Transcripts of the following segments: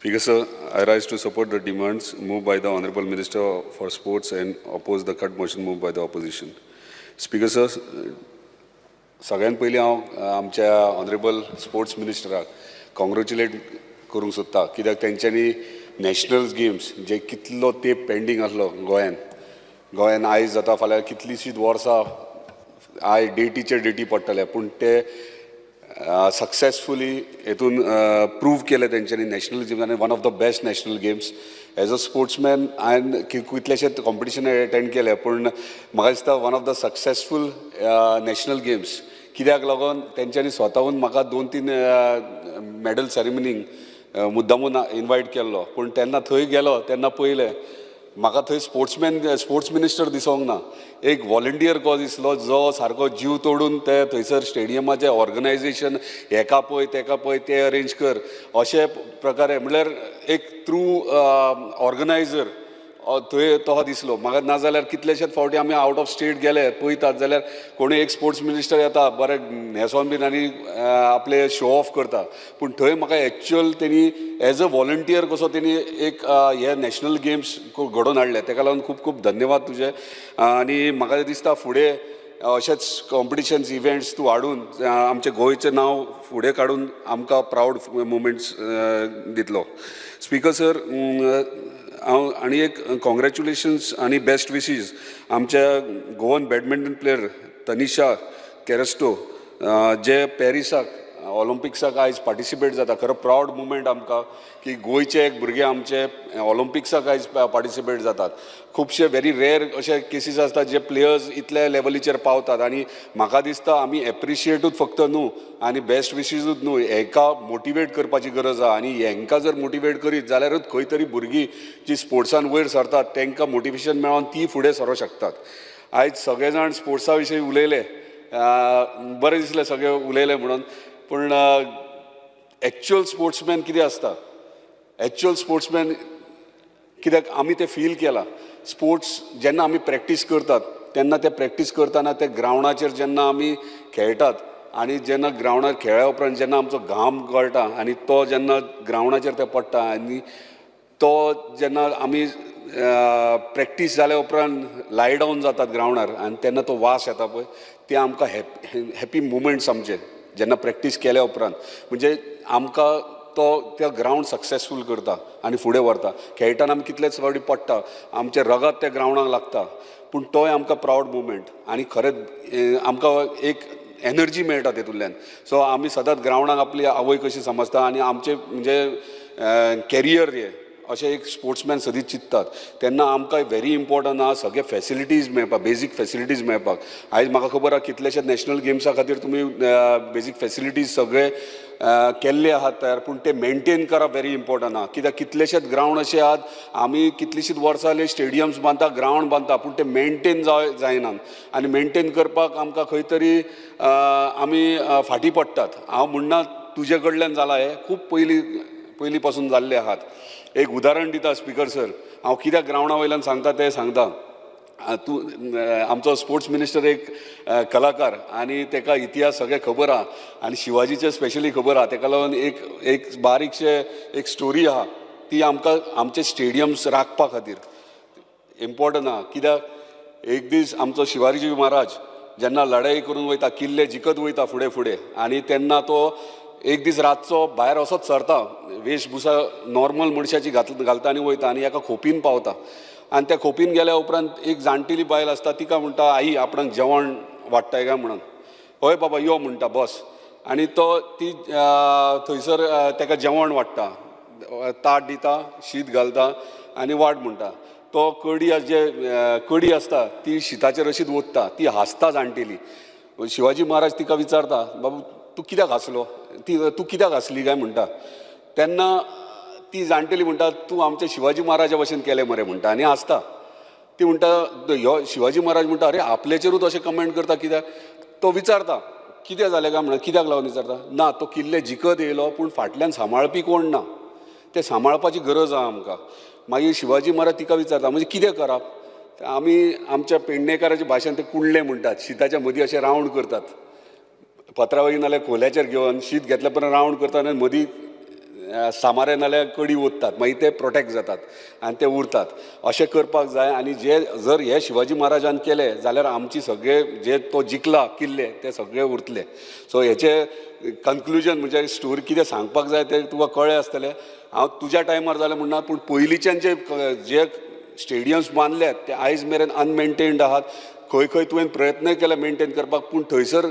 Speaker sir, I rise to support the demands moved by the Honorable Minister for Sports and oppose the cut motion moved by the opposition. Speaker sir, सगळ्यात पयलीं हांव आमच्या honourable sports मिनिस्टराक congratulate करूंक सोदता, कित्याक तेंच्यांनी national games जे कितलो तेंप पेंडींग आसलो गोंयान. गोंयान आयज जाता फाल्यां, कितलींशींच वर्सां आयज डेटीचेर डेटी पडटले, पूण ते सक्सेसफुली हेतून प्रूव केलें तेंच्यांनी नॅशनल गेम्स आनी one of the best national games. As a sportsman हांवें कितलेशेच कॉम्पिटिशन एटेंड केले, पूण म्हाका दिसता one of the successful national games, कित्याक लागून तेंच्यांनी स्वताहून म्हाका दोन तीन मॅडल सेरेमनीक मुद्दामून इनवायट केल्लो. पूण तेन्ना थंय गेलो तेन्ना पळयलें, म्हाका थंय स्पोर्ट्समॅन, स्पोर्ट्स मिनिस्टर दिसोंक ना, एक व्हॉलंटियर कसो दिसलो, जो सारको जीव तोडून ते थंयसर स्टेडियमाचें ऑर्गनायजेशन, हेका पळय, तेका पळय, ते अरेंज कर, अशे प्रकारे, म्हणल्यार एक ट्रू ऑर्गनायझर थंय तो दिसलो म्हाका. नाजाल्यार कितलेशेच फावटी आमी आवट ऑफ स्टेट गेले, पळयतात जाल्यार कोणूय एक स्पोर्ट्स मिनिस्टर येता, बरें न्हेसोन बीन आनी आपले शो ऑफ करता. पूण थंय म्हाका एक्च्युअल तेणी एज अ व्हॉलंटियर कसो तेणी एक हे नॅशनल गेम्स घडोवन हाडले. तेका लागून खूब खूब धन्यवाद तुजे. आनी म्हाका दिसता फुडें अशेच कॉम्पिटिशन्स, इव्हेंट्स तूं हाडून आमचें गोंयचें नांव फुडें काडून आमकां प्रावड मुमेंट्स दितलो. स्पिकर सर, हांव आनी एक कॉंग्रेच्युलेशन्स आनी बेस्ट विशीज आमच्या गोवन बॅडमिंटन प्लेयर तनिषा कॅरेस्टो, जे पॅरिसाक ऑलिम्पिक्साक आयज पार्टिसिपेट जाता. खरो प्रावड मुमेंट आमकां की गोंयचे एक भुरगे आमचे ऑलिम्पिक्साक आयज पार्टिसिपेट जातात. खुबशे व्हेरी रेर अशे केसीस आसतात जे प्लेयर्स इतल्या लेवलीचेर पावतात. आनी म्हाका दिसता आमी एप्रिशिएटूच फक्त न्हू आनी बेस्ट विशीजूच न्हू, हेका मोटिवेट करपाची गरज आहा. आनी हेंकां जर मोटिवेट करीत जाल्यारूच खंय तरी भुरगीं जी स्पोर्ट्सान वयर सरतात, तांकां मोटिवेशन मेळोन ती फुडें सरोंक शकतात. आयज सगळे जाण स्पोर्ट्सा विशीं उलयले, बरें दिसलें सगळे उलयले म्हणून. पूण एक्च्युअल स्पोर्ट्समॅन कितें आसता, एक्च्युअल स्पोर्ट्समॅन, कित्याक आमी तें फील केलां. स्पोर्ट्स जेन्ना आमी प्रॅक्टीस करतात तेन्ना ते प्रॅक्टीस करतना ते ग्रावंडाचेर जेन्ना आमी खेळटात आनी जेन्ना ग्रावंडार खेळ्ळ्या उपरांत जेन्ना आमचो घाम गळटा आनी तो जेन्ना ग्रावंडाचेर ते पडटा आनी तो जेन्ना आमी प्रॅक्टीस जाल्या उपरांत लाय डावन जातात ग्रावंडार आनी तेन्ना तो वास येता पळय, ते आमकां हॅपी मुमेंट्स आमचे. जेन्ना प्रॅक्टीस केल्या उपरांत, म्हणजे आमकां तो त्या ग्रावंड सक्सेसफूल करता आनी फुडें व्हरता. खेळटाना आमी कितलेच फावटी पडटा, आमचें रगत त्या ग्रावंडाक लागता, पूण तोय आमकां प्रावड मुमेंट आनी खरेंच आमकां एक एनर्जी मेळटा तेतूंतल्यान. सो आमी सदांच ग्रावंडाक आपली आवय कशी समजता आनी आमचें म्हणजे कॅरियर हें अशें एक स्पोर्ट्समॅन सदींच चिंततात. तेन्ना आमकां व्हेरी इम्पॉर्टंट आहा सगळे फॅसिलिटीज मेळपाक, बेजीक फॅसिलिटीज मेळपाक. आयज म्हाका खबर आहा, कितलेशेच नॅशनल गेम्सा खातीर तुमी बेजीक फॅसिलिटीज सगळे केल्ले आहात तयार, पूण ते मेंटेन करप व्हेरी इम्पॉर्टंट आहा. कित्याक कितलेशेच ग्रावंड अशे आहात, आमी कितलींशींच वर्सां जालीं स्टेडियम्स बांदता, ग्रावंड बांदता, पूण ते मेंटेन जायनात आनी मेंटेन करपाक आमकां खंय तरी आमी फाटीं पडटात. हांव म्हणना तुजे कडल्यान जालां हें, खूब पयलीं पयलीं पासून जाल्ले आहात. एक उदाहरण दिता स्पिकर सर, हांव कित्याक ग्रावंडा वयल्यान सांगता तें सांगता. तूं आमचो स्पोर्ट्स मिनिस्टर एक कलाकार आनी ताका इतिहास सगळें खबर आहा आनी शिवाजीचें स्पेशली खबर आहा. ताका लागून एक एक बारीकशें एक स्टोरी आहा, ती आमकां आमचे स्टेडियम्स राखपा खातीर इम्पॉर्टंट आहा. कित्याक एक दीस आमचो शिवाजी महाराज जेन्ना लढाई करून वयता, किल्ले जिखत वयता फुडें फुडें, आनी तेन्ना तो एक दीस रातचो भायर असोच सरता, वेशभुशा नॉर्मल मनशाची घालता आनी वयता आनी एका खोपीन पावता. आनी त्या खोपीन गेल्या उपरांत एक जाणटेली बायल आसता, तिका म्हणटा, आई, आपणाक जेवण वाडटाय काय म्हणून. हय बाबा, यो म्हणटा, बस. आनी तो ती थंयसर ताका जेवण वाडटा, ताट दिता, शीत घालता आनी वाड म्हणटा. तो कडी जे कडी आसता ती शिताचेर अशीच ओतता. ती हांसता जाणटेली. शिवाजी महाराज तिका विचारता, बाबू, तूं कित्याक हांसलो? ती तूं कित्याक हांसली काय म्हणटा. तेन्ना ती जाणटेली म्हणटा, तूं आमच्या शिवाजी महाराजा भशेन केलें मरे म्हणटा आनी हांसता. ती म्हणटा, ह्यो शिवाजी महाराज म्हणटा, अरे, आपल्याचेरूच अशें कमेंट करता कित्याक? तो विचारता, कितें जालें काय म्हणून. कित्याक लागून विचारता? ना, तो किल्ले जिखत येयलो, पूण फाटल्यान सांबाळपी कोण ना, ते सांबाळपाची गरज आहा आमकां. मागीर शिवाजी महाराज तिका विचारता, म्हणजे कितें करप? आमी आमच्या पेडणेकाराच्या भाशेन ते कुंडले म्हणटात. शिताच्या मदीं अशें रावंड करतात, पत्रावळी नाल्यार कोल्याचेर घेवन शीत घेतल्या पर्यंत रावंड करतात आनी मदीं सामारे नाल्यार कडी ओततात, मागीर ते प्रोटेक्ट जातात आनी ते उरतात. अशें करपाक जाय. आनी जे जर हे शिवाजी महाराजान केले जाल्यार आमची सगळे जे तो जिखला किल्ले ते सगळे उरतले. सो हेचे कन्क्लुजन म्हणजे स्टोरी कितें सांगपाक जाय तें तुका कळ्ळें आसतलें. हांव तुज्या टायमार जालें म्हणना, पूण पयलींच्यान जे जे स्टेडियम्स बांदल्यात ते आयज मेरेन अनमेंटेन्ड आहात. खंय खंय तुवें प्रयत्नय केले मेंटेन करपाक, पूण थंयसर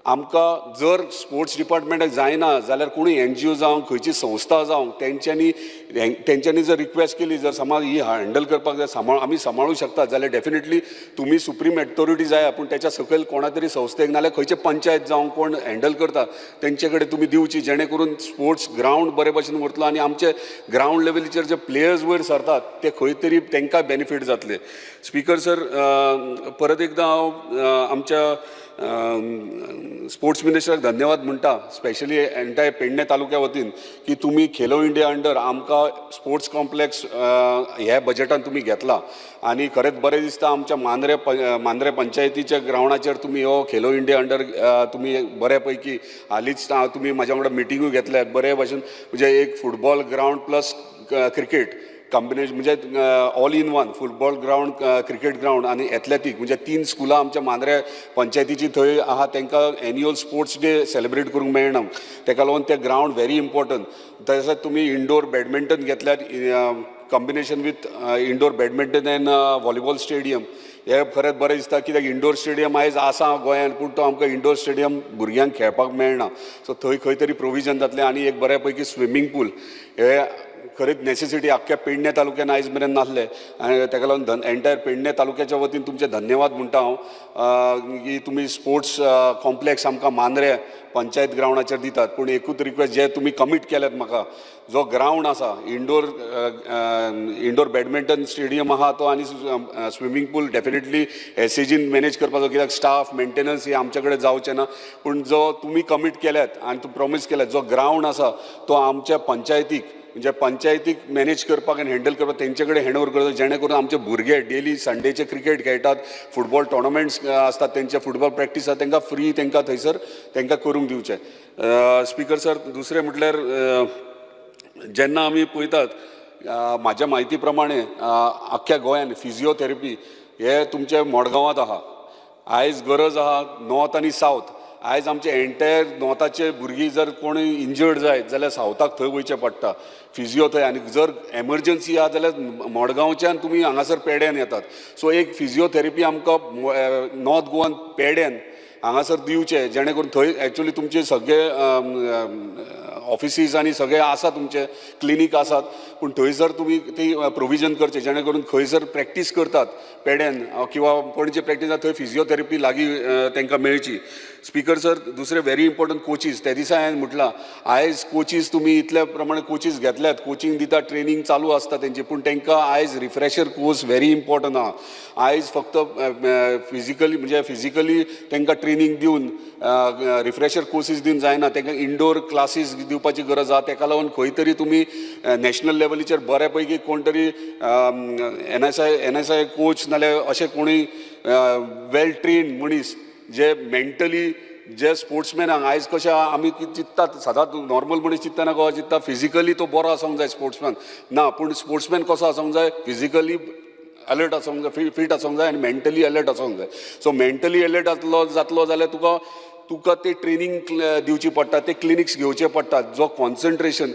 आमकां जर स्पोर्ट्स डिपार्टमेंटाक जायना जाल्यार कोणूय एनजीओ जावं, खंयची संस्था जावं, तेंच्यांनी जर रिक्वेस्ट केली, जर समज ही हँडल करपाक जाय, सांबाळ आमी सांबाळूंक शकतात जाल्यार डेफिनेटली तुमी सुप्रीम ऑथॉरिटी जाय, पूण तेच्या सकयल कोणा तरी संस्थेक नाल्यार खंयचे पंचायत जावं, कोण हँडल करता तेंचे कडेन तुमी दिवची, जेणे करून स्पोर्ट्स ग्रावंड बरे भशेन उरतलो आनी आमचे ग्रावंड लेवलीचेर जे प्लेयर्स वयर सरतात ते खंय तरी तांकां बेनिफीट जातले. स्पीकर सर, परत एकदां हांव आमच्या स्पोर्ट्स मिनिस्टराक धन्यवाद म्हणटा, स्पेशली एंटायर पेडणे तालुक्या वतीन, की तुमी खेलो इंडिया अंडर आमकां स्पोर्ट्स कॉम्प्लेक्स ह्या बजेटान तुमी घेतला आनी खरेंच बरें दिसता. आमच्या मांद्रे पंचायतीच्या ग्रावंडाचेर तुमी हो खेलो इंडिया अंडर तुमी बऱ्या पैकी हालींच तुमी म्हाज्या वांगडा मिटिंगूय घेतल्यात. बरे भशेन म्हणजे एक football ground plus cricket combination, म्हणजे all in one football ground, cricket ground आनी एथलेटीक, म्हणजे तीन स्कुलां आमच्या मांद्रे पंचायतीची थंय आहा, तांकां एन्युअल स्पोर्ट्स डे सेलिब्रेट करूंक मेळना. ताका लागून ते ग्रावंड व्हेरी इम्पॉर्टंट. तशेंच तुमी इंडोर बॅडमिंटन घेतल्यात, combination with indoor badminton and volleyball stadium, हे खरेंच बरें दिसता, कित्याक इंडोर स्टेडियम आयज आसा गोंयांत, पूण तो आमकां इंडोर स्टेडियम भुरग्यांक खेळपाक मेळना. सो थंय खंय तरी प्रोविजन जातलें. आनी एक बऱ्या पैकी स्विमींग पूल हे खरेंच नेसेसिटी आख्ख्या पेडणे तालुक्यान आयज मेरेन नासलें आनी ताका लागून एंटायर पेडणे तालुक्याच्या वतीन तुमचें धन्यवाद म्हणटा हांव की तुमी स्पोर्ट्स कॉम्प्लेक्स आमकां मांद्रे पंचायत ग्रावंडाचेर दितात. पूण एकूच रिक्वेस्ट, जे तुमी कमीट केल्यात म्हाका, जो ग्रावंड आसा, इंडोर इंडोर बॅडमिंटन स्टेडियम आहा तो आनी स्विमींग पूल डेफिनेटली एसएजीन मॅनेज करपाचो, कित्याक स्टाफ मेंटेनन्स हे आमचे कडेन जावचें ना. पूण जो तुमी कमीट केल्यात आनी तूं प्रॉमीस केल्यात, जो ग्रावंड आसा तो आमच्या पंचायतीक, म्हणजे पंचायतीक मॅनेज करपाक आनी हँडल करपाक तेंचे कडेन हँड ओवर करचो, जेणे करून आमचे भुरगे डेली संडेचे क्रिकेट खेळटात, फुटबॉल टोर्नामेंट्स आसतात, तेंचे फुटबॉल प्रॅक्टीस आसता, तांकां फ्री तांकां थंयसर तांकां करूंक दिवचें. स्पीकर सर, दुसरें म्हटल्यार जेन्ना आमी पळयतात, म्हाज्या म्हायती प्रमाणे आख्ख्या गोंयान फिजियोथेरपी हे तुमचे मडगांवांत आहा. आयज गरज आहा नॉर्थ आनी सावथ. आयज आमचे एंटायर नॉर्थाचे भुरगीं जर कोणूय इंजर्ड जायत जाल्यार सावथाक थंय वयचें पडटा फिजियो थंय, आनी जर एमर्जन्सी आहा जाल्यार मडगांवच्यान तुमी हांगासर पेड्यान येतात. सो एक फिजियोथेरपी आमकां नॉर्थ गोवान पेड्यान हांगासर दिवचें, जेणे करून थंय एक्चुली तुमचे सगळे ऑफिसीस आनी सगळे आसा, तुमचे क्लिनीक आसात, पूण थंयसर तुमी ती प्रोविजन करचें, जेणे करून खंयसर प्रॅक्टीस करतात पेड्यान किंवा पणजे प्रॅक्टीस आसा थंय फिजियोथेरपी लागीं तांकां मेळची. स्पीकर सर, दुसरें व्हेरी इम्पॉर्टंट, कोचीस. त्या दिसा हांवें म्हटलां, आयज कोचीस तुमी इतल्या प्रमाणे कोचीस घेतल्यात, कोचिंग दिता, ट्रेनींग चालू आसता तेंची, पूण तांकां आयज रिफ्रेशर कोर्स व्हेरी इम्पॉर्टंट आहा. आयज फक्त फिजिकली, म्हणजे फिजिकली तांकां ट्रेनींग दिवन, रिफ्रेशर कोर्सीस दिवन जायना, तांकां इंडोर क्लासीस दिवपाची गरज आहा. ताका लागून खंय तरी तुमी नॅशनल लेवलीचेर बऱ्या पैकी कोण तरी एनएसआय कोच नाल्यार अशें कोणूय वेल ट्रेन्ड मनीस जे मेंटली जे स्पोर्ट्समॅनाक, आयज कशें आहा, आमी चिंत्तात सदांच, नॉर्मल मनीस चिंत्तना कसो चिंत्ता, फिजिकली तो बरो आसूंक जाय स्पोर्ट्समॅन. ना, पूण स्पोर्ट्समॅन कसो आसूंक जाय? फिजिकली अलर्ट आसूंक जाय, फिट आसूंक जाय आनी मेंटली अलर्ट आसूंक जाय. सो मेंटली अलर्ट जातलो जातलो जाल्यार तुका ते ट्रेनींग दिवची पडटा, ते क्लिनिक्स घेवचे पडटात. जो कॉन्सन्ट्रेशन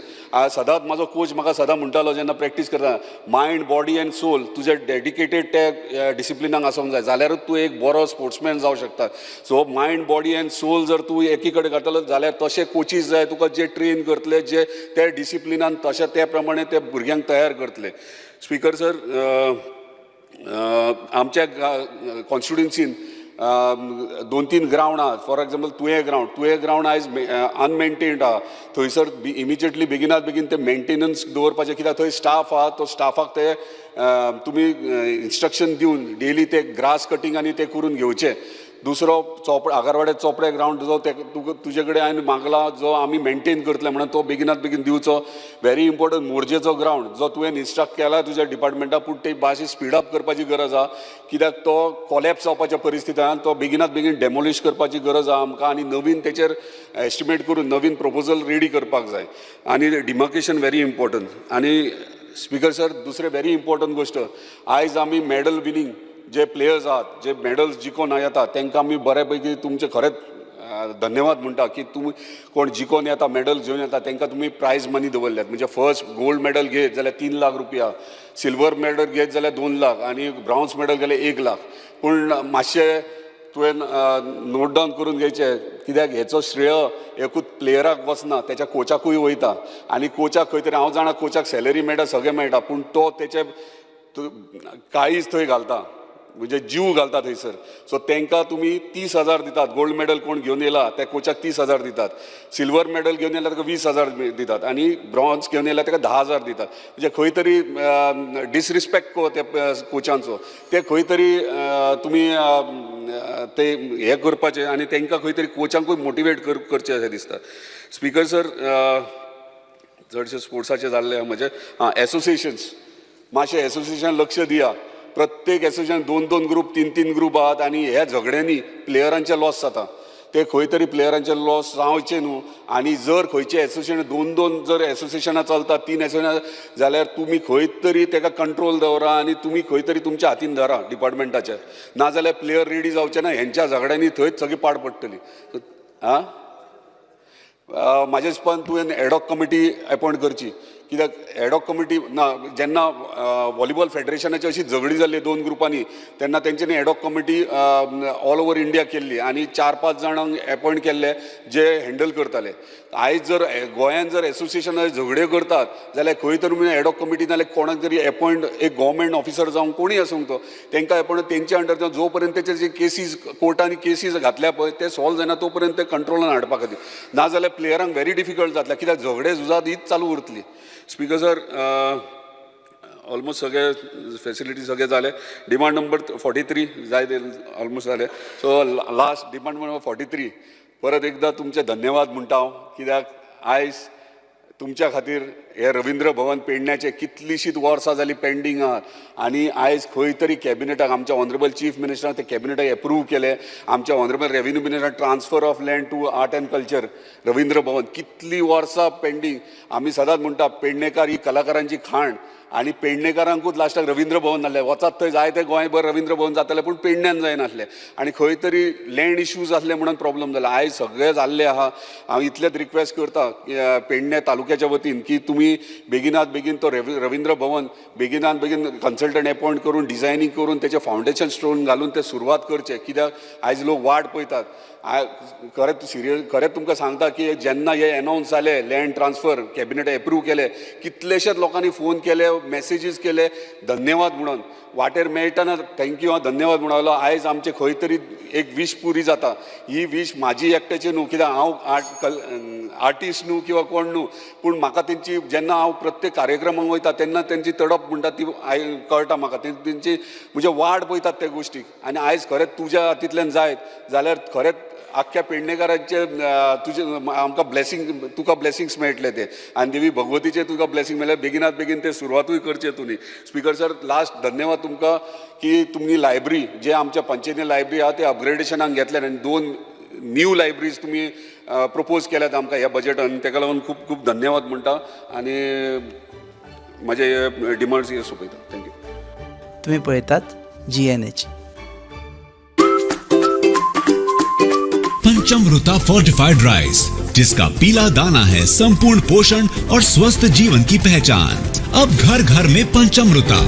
सदांच म्हाजो कोच म्हाका सदां म्हणटालो जेन्ना प्रॅक्टीस करता, मायंड, बॉडी एंड सोल तुजें डेडिकेटेड त्या डिसिप्लिनाक आसूंक जाय, जाल्यारूच तूं एक बरो स्पोर्ट्समॅन जावं शकता. So mind, body and soul जर तूं एकी कडेन घातलो जाल्यार तशे कोचीस जाय तुका, जे ट्रेन करतले, जे त्या डिसिप्लिनान तशें त्या प्रमाणे ते भुरग्यांक तयार करतले. स्पीकर सर, आमच्या कॉन्स्टिट्युन्सीन दोन तीन ग्रावंड आहा. फॉर एग्जाम्पल तुयें ग्रावंड. तुयें ग्रावंड आयज अनमेंटेन्ड आहा. थंयसर इमिजिएटली बेगिनात बेगीन ते मेंटेनन्स दवरपाचें, कित्याक थंय स्टाफ आहा, तो स्टाफाक ते तुमी इन्स्ट्रक्शन दिवन डेली ते ग्रास कटींग आनी ते करून घेवचे. दुसरो चोपडे, आगरवाड्या चोपडे ग्रावंड जो ते तुका तुजे कडेन हांवें मागला, जो आमी मेंटेन करतले म्हणून, तो बेगिनात बेगीन दिवचो. व्हेरी इम्पॉर्टंट, मोरजेचो ग्रावंड जो तुवें इन्स्ट्रक्ट केला तुज्या डिपार्टमेंटाक, पूण ते मातशी स्पीड अप करपाची गरज आहा, कित्याक तो कॉलॅप्स जावपाच्या परिस्थिती आहा. तो बेगिनात बेगीन डेमोलिश करपाची गरज आहा आमकां आनी नवीन तेचेर एस्टिमेट करून नवीन प्रपोजल रेडी करपाक जाय. आनी डिमार्केशन व्हेरी इम्पॉर्टंट. आनी स्पीकर सर, दुसरें व्हेरी इम्पॉर्टंट गोश्ट, आयज आमी मॅडल विनींग जे प्लेयर्स आहात, जे मॅडल्स जिखोन येता, तांकां आमी बऱ्या पैकी तुमचे खरेंच धन्यवाद म्हणटा की तुमी कोण जिखोन येता, मॅडल घेवन येता, तांकां तुमी प्रायज मनी दवरल्यात. म्हणजे फर्स्ट गोल्ड मॅडल घेत जाल्यार 3 लाख रुपया, सिल्वर मॅडल घेत जाल्यार 2 लाख आनी ब्रॉन्ज मॅडल गेल्यार 1 लाख. पूण मातशें तुवें नोट डावन करून घेवचें, कित्याक हेचो श्रेय एकूच प्लेयराक वचना, तेच्या कोचाकूय वयता. आनी कोचाक खंय तरी, हांव जाणा, कोचाक सॅलरी मेळटा, सगळें मेळटा, पूण तो तेचे काळीज थंय घालता, म्हणजे जीव घालता थंयसर. सो तांकां तुमी 30,000 दितात. गोल्ड मेडल कोण घेवन येयला त्या कोचाक 30,000 दितात, सिल्वर मेडल घेवन येयला ताका 20,000 दितात आनी ब्रॉन्ज घेवन येयला ताका 10,000 दितात. म्हणजे खंय तरी डिसरिस्पेक्ट को त्या कोचांचो. ते खंय तरी तुमी ते हें करपाचें आनी तांकां खंय तरी कोचांकूय मोटिवेट करचें अशें दिसता. स्पीकर सर, चडशे स्पोर्ट्साचे जाल्ले म्हणजे. आं, एसोसिएशन्स, मातशें एसोसिएशन लक्ष दिया. प्रत्येक एसोसिएशन दोन दोन ग्रूप, तीन तीन ग्रूप आहात आनी ह्या झगड्यांनी प्लेयरांचे लॉस जाता. ते खंय तरी प्लेयरांचे लॉस जावचे न्हू. आनी जर खंयचे एसोसिएशन दोन दोन जर एसोसिएशनां चलता, तीन एसोसिएशन जाल्यार तुमी खंय तरी ताका कंट्रोल दवरा आनी तुमी खंय तरी तुमच्या हातीन धरा डिपार्टमेंटाच्या. नाजाल्यार प्लेयर रेडी जावचे ना. हेंच्या झगड्यांनी थंयच सगळी पाड पडटली. आं, म्हाज्या हिसपान तुवें एडॉक कमिटी एपॉयंट करची, कित्याक एडॉक कमिटी ना, जेन्ना व्हॉलीबॉल फेडरेशनाची अशी झगडी जाल्ली दोन ग्रुपांनी, तेन्ना तेंच्यांनी ad hoc committee all over India केल्ली आनी चार पांच जाणांक एपॉयंट केल्ले जे हँडल करताले. आयज जर गोंयान जर एसोसिएशना झगड्यो करतात जाल्यार खंय तरी एडॉक कमिटी नाल्यार कोणाक तरी एपॉयंट, एक गव्हर्मेंट ऑफिसर जावं, कोणूय आसूंक तो, तांकां एपॉयंट, तेंच्या अंडर जो पर्यंत तेचे जे केसीस कोर्टांनी केसीस घातल्या पळय, ते सॉल्व जायना तो पर्यंत ते कंट्रोलान हाडपा खातीर. नाजाल्यार प्लेयरांक व्हेरी डिफिकल्ट जातलें, कित्याक झगडे झुजात हीच चालू उरतली. स्पीकर सर, ऑलमोस्ट सगळे फेसिलिटी सगळे जाले. डिमांड नंबर 43 जाय ते ऑलमोस्ट जाले. So last demand number 43, परत एकदां तुमचे धन्यवाद म्हणटा हांव, कित्याक आयज तुमच्या खातीर हे रवींद्र भवन पेडण्याचे कितलींशींच वर्सां जालीं पेंडींग आहात आनी आयज खंय तरी कॅबिनेटाक आमच्या ऑनरेबल चीफ मिनिस्टरान ते कॅबिनेटाक एप्रूव केले. आमच्या ऑनरेबल रेव्हेन्यू मिनिस्टरान transfer of land to art and culture Ravindra Bhavan कितलीं वर्सां पेंडींग. आमी सदांच म्हणटा, पेडणेकार ही कलाकारांची खाण आनी पेडणेकारांकूच लास्टाक रवींद्र भवन जाल्लें. वचात थंय जायते गोंयभर रवींद्र भवन जातालें, पूण पेडण्यान जायनासलें आनी खंय तरी लँड इश्यूज आसले म्हणून प्रॉब्लम जाला. आयज सगळें जाल्लें आहा. हांव इतलेंच रिक्वेस्ट करता पेडणे तालुक्याच्या वतीन की तुमी बेगिनात बेगीन तो रवींद्र भवन बेगिनात बेगीन कन्सल्टंट एपॉयंट करून, डिझायनींग करून, तेचें फावंडेशन स्टोन घालून ते सुरवात करचे, कित्याक आयज लोक वाट पळयतात. खरेंच सिरियस, खरेंच तुमकां सांगता की जेन्ना हे एनावन्स जाले, लँड ट्रान्सफर कॅबिनेट एप्रूव केले, कितलेशेच लोकांनी फोन केले, मॅसेजीस केले धन्यवाद म्हणून. वाटेर मेळटना thank you, हांव धन्यवाद म्हणलो. आयज आमचे खंय तरी एक वीश पुरी जाता. ही वीश म्हाजी एकट्याची न्हू, कित्याक हांव आर्टिस्ट न्हू किंवा कोण न्हू, पूण म्हाका तेंची, जेन्ना हांव प्रत्येक कार्यक्रमाक वयता तेन्ना तेंची तडप म्हणटा ती कळटा म्हाका. तेंची म्हणजे वाट पळयतात त्या गोश्टीक. आनी आयज खरेंच तुज्या हातींतल्यान जायत जाल्यार खरेंच आख्ख्या पेडणेकारांचे तुजे आमकां ब्लेसिंग, तुका ब्लेसिंग्स मेळटले ते आनी देवी भगवतीचे तुका ब्लेसिंग मेळ्ळे. बेगिनात बेगीन ते सुरवातूय करचे तुमी. स्पीकर सर, लास्ट धन्यवाद तुमकां की तुमी लायब्ररी जे आमच्या पंचायती लायब्ररी आहा ते अपग्रेडेशनाक घेतले आनी दोन न्यू लायब्ररीज तुमी प्रपोज केल्यात आमकां ह्या बजेटान. ताका लागून खूब खूब धन्यवाद म्हणटा आनी म्हजे डिमांड्स हे सोंपयता. Thank you. तुम्ही पळयतात जीएनएच. पंचमृता फोर्टिफाइड राइस, जिसका पीला दाना है संपूर्ण पोषण और स्वस्थ जीवन की पहचान. अब घर घर में पंचमृता.